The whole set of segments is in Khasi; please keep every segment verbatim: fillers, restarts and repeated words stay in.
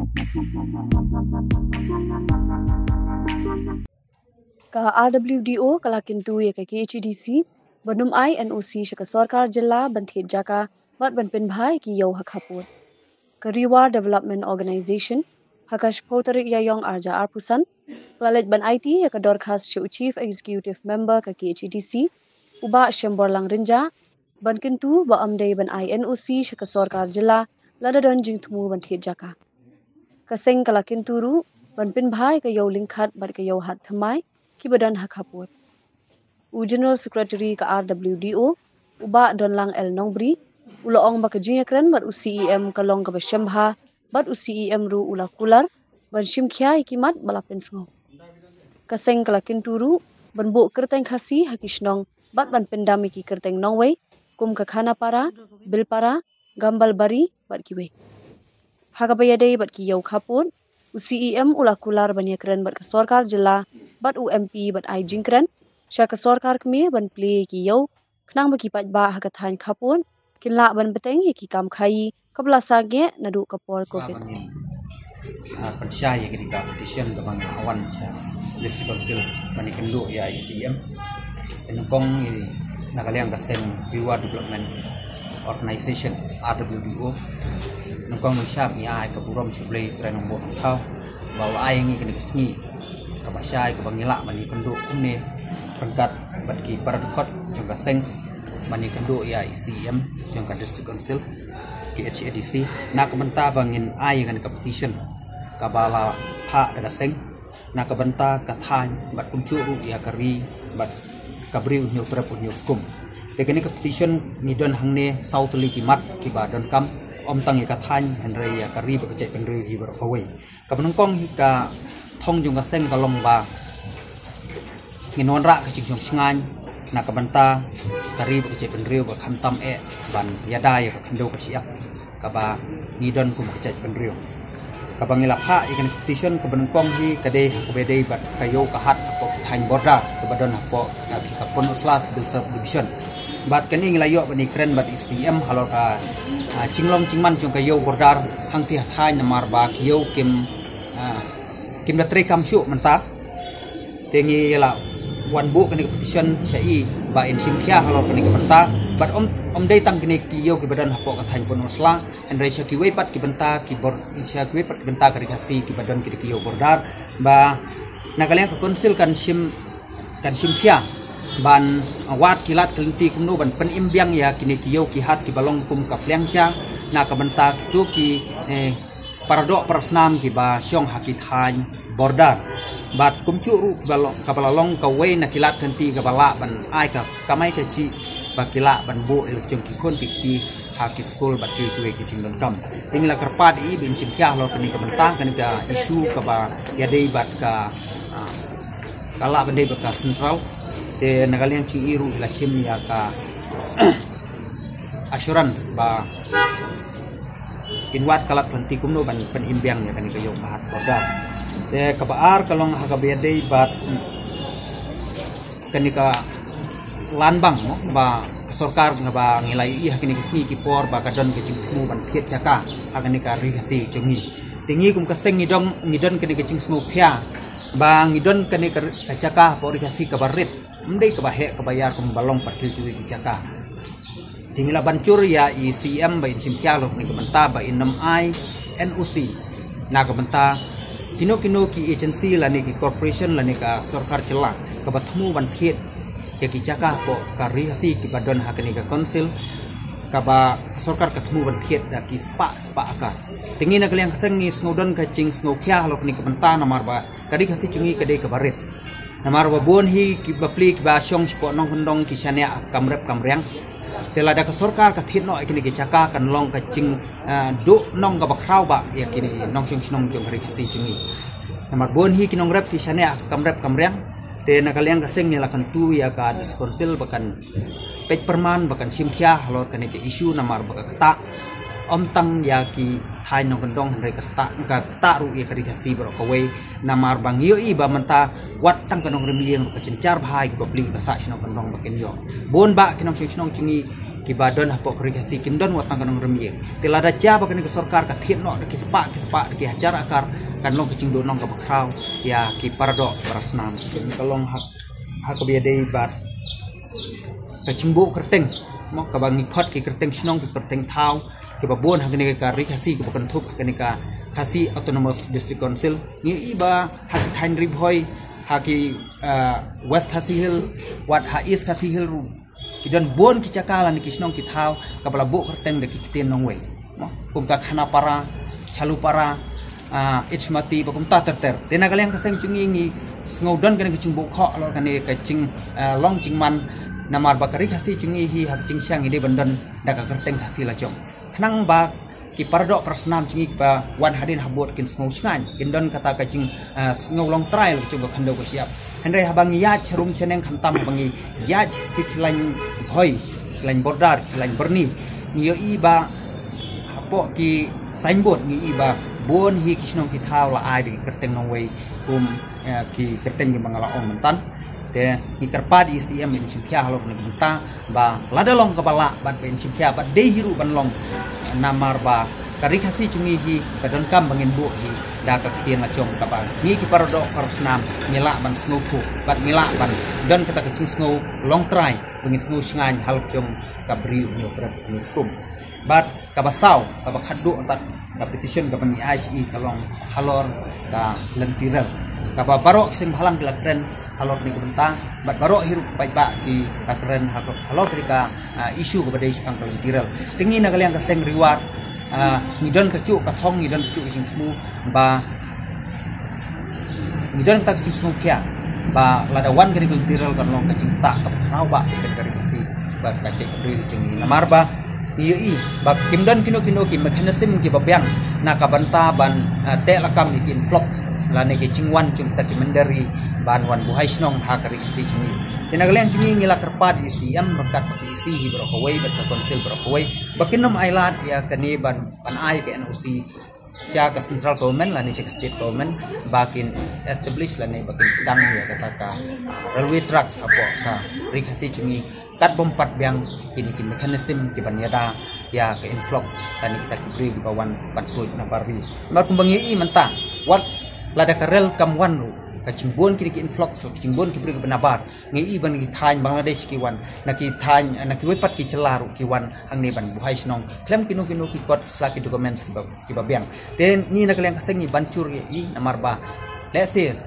Ka R W D O ka la kyntu ïa ka K H A D C ban ym ai N O C sha ka sorkar jylla ban thied jaka bad ban pynbha ïa ki ïew ha khappud. Ka Ri War Development Organisation ha ka shiphew tarik Ïaïong arhajar arphew san ka la leit ban aiti ïa ka dorkhas sha u Chief Executive Member ka K H A D C, u Bah Shemborlang Rynjah, ban kyntu ba ym dei ban ai N O C sha ka sorkar jylla lada don jingthmu ban thied jaka. Ka seng ka la kyntu ruh ban pynbha ïa ka ïew lyngkhat bad ka ïew hat thymmai kiba don ha khappud. U General Secretary ka R W D O, u Bah Donlang L Nongbri, u la ong ba ka jingïakren bad u C E M ka long kaba shem bha bad u C E M ruh u la kular ban shim khia ïa ki mat ba la pynsngew. Ka seng ka la kyntu ruh ban buh kyrteng Khasi ha ki shnong bad ban pyndam ïa ki kyrteng nongwei kum ka Khanapara, Bilpara, Gambalbari bad kiwei. Ha kaba ïadei bad ki ïew khappud, u C E M u la kular ban ïakren bad ka sorkar jylla bad u M P bad ai jingkren sha ka sorkar kmie ban plie ïa ki ïew khnang ba ki paidbah ha ka thaiñ khappud kin lah ban bteng ïa ki kam khaïi kaba la sangeh naduh ka por Covid. Ba ngin, ah, pynshai ïa kane ka petition kaba nga la wan sha District Council ban ïakynduh ïa i C E M. Nyngkong i na ka liang ka seng Ri War Development Organisation, R W D O. Nyngkong ngi shah ïa ka burom sha U Blei Trai Nongbuh Nongthaw ba u la ai ïa ngi kane ka sngi kaba shai kaba ngi lah ban ïakynduh kumne ryngkat bad ki para dkhot jong ka seng ban ïakynduh ïa i C E M jong ka District Council, K H A D C, na ka bynta ba ngin ai ïa kane ka petition kaba la phah da ka seng na ka bynta ka thaiñ bad kumjuh ruh ïa ka ri bad ka briew Hynñiewtrep Hynñiewskum. Te kane ka petition ngi don hangne saw tylli ki mat kiba donkam, ym tang ïa ka thaiñ hynrei ïa ka ri bad ka jaitbynriew hi baroh kawei. Kaba nyngkong hi ka thong jong ka seng ka long ba ngin wanrah ka jingshong shngaiñ na ka bynta ka ri bad ka jaitbynriew ba khamtam eh ban ïada ïa ka khyndew ka shyiap kaba ngi don kum ka jaitbynriew. Kaba ngi la phah ïa kane ka petition kaba nyngkong hi ka dei ha kaba dei bad ka ïew ka hat hapoh ka thaiñ border kaba don hapoh ka, ka Pynursla Civil Sub Division. Bad kane ngi la ïoh ban ïakren bad i C E M halor ka, ah, jinglong jingman jong ka ïew border hangtei ha thaiñ namar ba ki ïew kim, ah, kim da treikam shuh mynta. Te ngi la wan buh kane ka petition sha i ba in shim khia halor kane ka bynta. Bad ym, ym dei tang kine ki ïew kiba don hapoh ka thaiñ Pynursla, hynrei sha kiwei pat ki bynta ki bor, sha kiwei pat ki bynta ka Ri Khasi kiba don kine ki ïew border ba na ka liang ka council kan shim, kan shim khia ban wad ki lad ki lynti kumno ban pynim biang ïa kine ki ïew ki hat kiba long kum ka pliang ja na ka bynta kito ki, eh, paradoh parasnam kiba shong ha ki thaiñ border. Bad kumjuh ruh kaba lo-, kaba la long kawei na ki lad ki lynti kaba lah ban ai ka kamai kajih ba ki lah ban buh ïa la jong ki khun ki kti ha ki skul bad kiwei kiwei ki jingdonkam. Te ngi la kyrpad ïa i ba in shim khia halor kane ka bynta, kane ka issue kaba ïadei bad ka, ah, ka lah ban dei bad ka central. Te na ka liang jong i ruh i la shim ïa ka assurance ba in wad ka lad ka lynti kumno ban pynim biang ïa kane ka ïew ka hat border. Te kaba ar ka long ha kaba ïadei bad kane ka land bank, mo, ba ka sorkar nga ba ngi la ïohi ha kine ki sngi ki por ba ka don ka jingthmu ban thied jaka ha kane ka Ri Khasi jong ngi. Te ngi kum ka seng ngi don, ngi don kane ka jingsngewkhia ba ngi don kane ka, ka jaka hapoh Ri Khasi kaba rit, ym dei kaba heh kaba ïar kum ba long pat kiwei kiwei ki jaka. Te ngi la ban jur ïa i C E M ba in shim khia halor kane ka bynta ba in ym ai N O C na ka bynta kino kino ki agency lane ki corporation lane ka sorkar jylla kaba thmu ban thied ïa ki jaka hapoh ka Ri Khasi kiba don ha kane ka council, kaba ka sorkar ka thmu ban thied da ki spah spah acre. Te ngi na ka liang ka seng ngi sngew don ka jingsngewkhia halor kane ka bynta namar ba ka Ri Khasi jong ngi ka dei kaba rit. Namar ba bun hi ki bapli kiba shong shapoh nongkyndong ki shaniah kam rep kam riang. Te lada ka sorkar ka thied noh ïa kine ki jaka kan long ka jing, ah, duh nong kaba khraw bha ïa kine nongshong shnong jong ka Ri Khasi jong ngi. Namar bun hi ki nongrep ki shaniah kam rep kam riang. Te na ka liang ka seng ngi la kyntu ïa ka District Council ba kan peit pyrman ba kan shim khia halor kane ka issue namar ba ka ktah ym tang ïa ki thaiñ nongkyndong hynrei ka ktah, ka ktah ruh ïa ka Ri Khasi baroh kawei. Namar ba ngi ïohi ba mynta wat tang ka nongrimlieng ruh ka jynjar bha ïa ki bapli ba sah shnong kyndong ba kin ïoh. Bun bah ki nongshong shnong jong ngi kiba don hapoh ka Ri Khasi kim don wat tang ka nongrim ïing. Te lada jia ba kane ka sorkar ka thied noh da ki spah ki spah da ki hajar akar, kan long ka jingduhnong kaba khraw ïa ki paradoh parasnam. Ka long ha, ha kaba ïadei bad ka jingbuh kyrteng, mo, kaba ngi khot ki kyrteng shnong, ki kyrteng thaw kiba bun ha kane ka Ri Khasi, kiba kynthup ha kane ka Khasi Autonomous District Council. Ngi ïohi ba ha ki thaiñ Ri Bhoi, ha ki, ah, West Khasi Hills, wat ha East Khasi Hills ruh, ki don bun ki jaka lane ki shnong ki thaw kaba la buh kyrteng da ki ktien nongwei, mo, kum ka Khanapara, Chalupara, ah, Ichmati, ba kumta ter ter. Te na ka liang ka seng jong ngi, ngi sngew don kane ka jingbuh khoh halor kane ka jing, ah, long jingman, namar ba ka Ri Khasi jong ngi hi ha ka jingshisha ngi dei ban don da ka kyrteng Khasi lajong. Khnang ba ki paradoh parasnam jong ngi kiba wan hadien habud kin sngew shngaiñ, kin don kata ka jing, ah, sngew long trai la ka jong ka khyndew ka shyiap. Hynrei haba ngi ïaid sharum shaneng, khamtam haba ngi ïaid ki khlaiñ Bhoi, khlaiñ border, khlaiñ Byrni, ngi ïohi ba hapoh ki signboard ngi ïohi ba bun hi ki shnong ki thaw la ai da ki kyrteng nongwei kum, eh, ki kyrteng kiba nga la ong mynta. Te ngi kyrpad ïa i C M ban shim khia halor kane ka bynta, ba lada long kaba lah bad ban shim khia, bad dei hi ruh ban long, namar ba ka Ri Khasi jong ngi hi ka donkam ba ngin buh hi da ka ktien lajong, kaba ngi ki paradoh parasnam ngi lah ban sngewthuh bad ngi lah ban don kata ka jingsngew long trai, ba ngin sngew shngaiñ halor jong ka briew, hynñiew pyrshah hynñiew skum. Bad kaba saw, kaba khatduh, kata ka petition kaba ngi ai sha i ka long halor ka lynti rel, kaba baroh ki seng bhalang ki la kren halor kane ka bynta, bad baroh hi ruh paidbah ki la kren halor, halor kane ka, ah, issue kaba dei shaphang ka lynti rel. Te ngi na ka liang ka seng Ri War, ah, ngi don kajuh ka thong, ngi don kajuh ka jingthmu ba ngi don kata ka jingsngewkhia ba lada wan kane ka lynti rel kan long ka jingktah kaba khraw bha ïa ka Ri Khasi bad ka jaitbynriew jong ngi. Namar ba ngi ïohi ba kim don kino kino ki mechanism kiba biang na ka bynta ban, ah, teh lakam ïa ki influx lane ki jingwan jong kita ki mynder ri ban wan buhai shnong ha ka Ri Khasi jong ngi. Te na ka liang jong ngi ngi la kyrpad ïa i C M ryngkat bad ka E C hi baroh kawei bad ka council baroh kawei ba kin ym ailad ïa kane ban, ban ai ka N O C sha ka central government lane sha ka state government ba kin establish lane ba kin sdang ïa kata ka, ah, railway tracks hapoh ka Ri Khasi jong ngi, kat bym pat biang kine ki mechanism kiban ïada ïa ka influx lane kita ki briew kiba wan ban tuid na bar ri. Namar kumba ngi ïohi mynta, wat lada ka rel kam wan ruh, ka jingbun kine ki influx, ka jingbun ki briew kiba nabar, ngi ïohi ba na ki thaiñ Bangladesh ki wan, na ki thaiñ, na kiwei pat ki jylla ruh ki wan hangne ban buhai shnong khlem kino kino ki kot sla ki documents kiba, kiba biang. Te ngi na ka liang ka seng ngi ban jur ïa i, namar ba lehse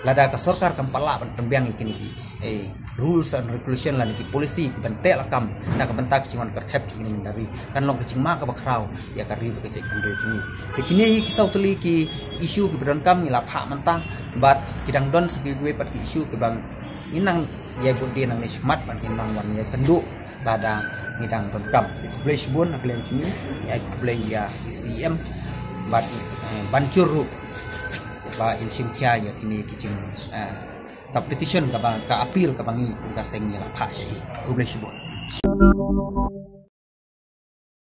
lada ka sorkar kam pat lah ban pynbiang ïa kine ki, eh, rules and regulation lane ki policy kiban teh lakam na ka bynta ka jingwan kyrthep jong kine ki mynder ri, kan long ka jingma kaba khraw ïa ka ri bad ka jaitbynriew jong ngi. Te kine hi ki saw tylli ki issue kiba donkam ngi la phah mynta, bad ki dang don sa kiwei pat ki issue kiba ngi nang ïai bud dien nangne shakhmat ban kin nang wan ïakynduh lada ngi dang donkam. Khublei shibun na ka liang jong ngi, ïa khublei ïa i C M bad, eh, ban jur ruh ba in shim khia ïa kine ki jing, eh, ka petition kaba, ka appeal kaba ngi kum ka seng ngi la phah sha i. Khublei shibun.